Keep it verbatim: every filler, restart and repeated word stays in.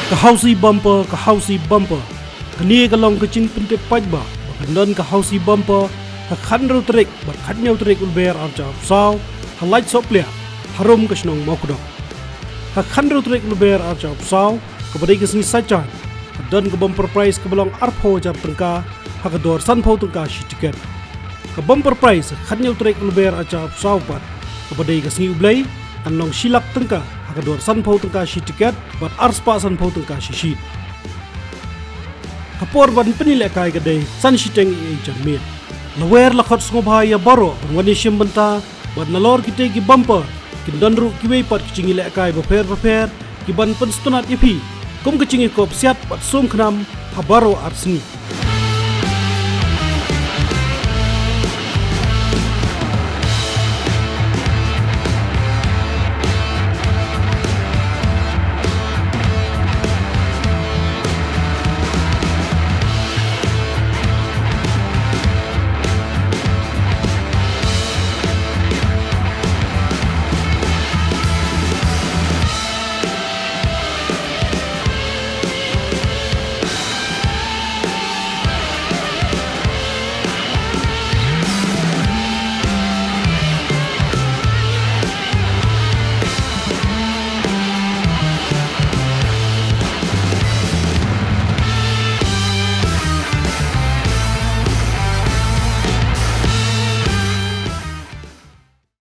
Ka Housie Bumper, ka Housie Bumper. Kane ka long ka jingpyntip paidbah ba kan don ka Housie Bumper ha ka khathynriew tarik bad khathynñiew tarik u Lber arhajar arphew saw ha Laisohpliah, harum ka shnong Mawkdong. Ha ka khathynriew tarik u Lber arhajar arphew saw, kaba dei ka sngi Saitjaiñ, ka don ka bumper prize kaba long arphew hajar tyngka ha ka dor sanphew tyngka shi tiket. Ka bumper prize ha ka khathynñiew tarik u Lber arhajar arphew saw pat, kaba dei ka sngi U Blei, kan long shi lak tyngka ha ka dor sanphew tyngka shi tiket bad arspah sanphew tyngka shi sheet. Ka por ban pynïalehkai ka dei san shiteng eiei janmiet. Lawer la khot sngewbha ïa baroh ban wan ïashim bynta bad nalor kitei ki bumper kin don ruh kiwei pat ki jingïalehkai bapher bapher ki ban pynsngewtynnad ïa phi, kum ka jingïakop siat bad sum khnam ha baroh ar sngi.